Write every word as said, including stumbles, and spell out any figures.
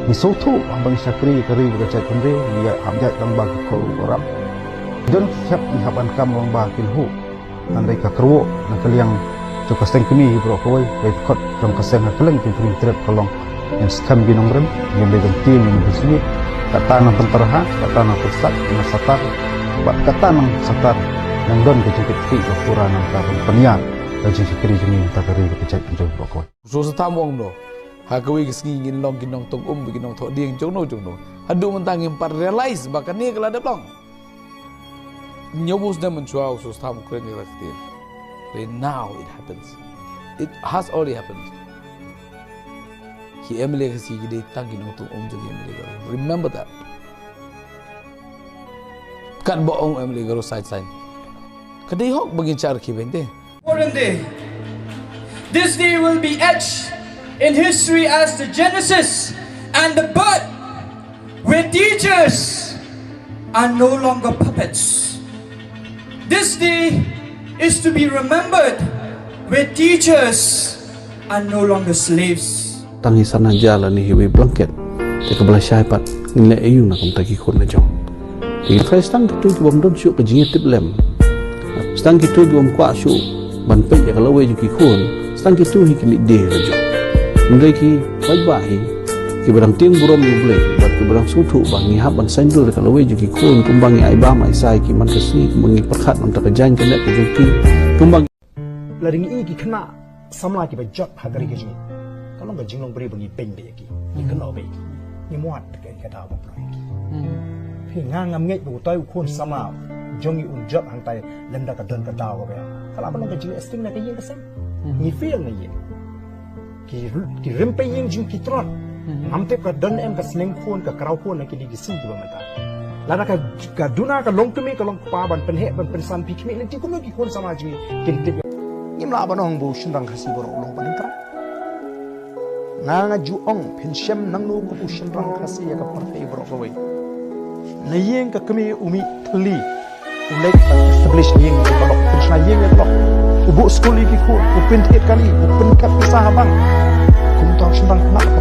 Ngi sngewthuh haba ngi shakri ka ri ka jaitbynriew, ngi ïa hap jait lang ba ki khun u rap. Don ki khep ngi hap ban kam lang ba ki lhu. Hynrei ka kyrwoh na ka liang jong ka seng kmie hi baroh kawei, wei khot jong ka seng ha kylleng ki pyntrep ka long. Ngan skhem ki nongrim, ngan leh jong ki ngan bishni. Kata nang pynterha, kata nang pynsak, nang satar. Bad kata nang satar, nang don ka jingkit ki ka pura nang ka pynïar. Ka jingshakri jong ngi ta ka ri ka jaitbynriew baroh kawei. Sngewsih tam ong no. Ha kawei ka sngi ngin long ki nongtong um, ki nongthoh dieng, jong no, jong no. Haduh mynta ngim pat realize ba kane ka la dep long. Ñiewbus ne mynshwa u sngewsih tam kren ïa ka ktien. Right now it happens. It has already happened. Ki M L A Khasi ki dei tang ki nongtong um jong ki M L A Garo. Remember that. Katba ong M L A Garo side sign. Ka dei hok ba ngin shah rkhie beiñ te. Important day. This day will be etched in history as the genesis and the birth where teachers are no longer puppets. This day is to be remembered where teachers are no longer slaves. Tang hi sana ja lane hi wei blanket. Te kaba lashai pat ngin leh aïu na ka bynta ki khun la jong. Te ngin try sdang kito ki bym don shuh ka jingïatiplem. Sdang kito ki bym kwah shuh ban peit ïa ka lawei jong ki khun. Sdang kito hi ki leit die la jong. Hynrei ki paidbah hi kiba dang tieng burom ïa U Blei bad kiba dang sngewthuh ba ngi hap ban saiñdur ïa ka lawei jong ki khun, kumba ngi ai bam ai sai ki man ka sngi, kumba ngi pyrkhat na ka bynta ka jaiñ ka net ka jong ki, kumba Lada ngi i ki khynnah samla kiba jot ha ka ri ka jong ngi, ka long ka jinglong briew ba ngi beiñ beit ïa ki, ngi kynnoh beit ïa ki, ngi mad beit ïa ka daw ba pynlong ïa ki. Phi, nga ngam ngeit ba utai u khun samla jong ngi un jot hangtai lymda ka don ka daw kaba ïa ka la ban long ka jingïasting na ka ïing ka sem. Ngi fail na ïing. Ki ru-, ki rympei ïing jong ki trot. Ngam tip ka don em ka sneng khun, ka kraw khun na kine ki sngi kiba mynta. Lada ka, ka duna ka long kmie ka long kpa ban pynheh ban pynsan, phi khmih lynti kumno ki khun samla jong ngi kin tip. Ngim lah ban ong ba u shynrang Khasi baroh u long ba lyngkra. Nga nga ju ong, phin shem nangno kum u shynrang Khasi ïa ka pyrthei baroh kawei. Na ïing ka kmie u mih thylli. U leit ban establish ïing ïa ka lok, pynshna ïing ïa ka lok. U buh skul ïa ki khun, u pynthied kali, u pynkat pisa ha bank. Kumta u shynrang khynnah ka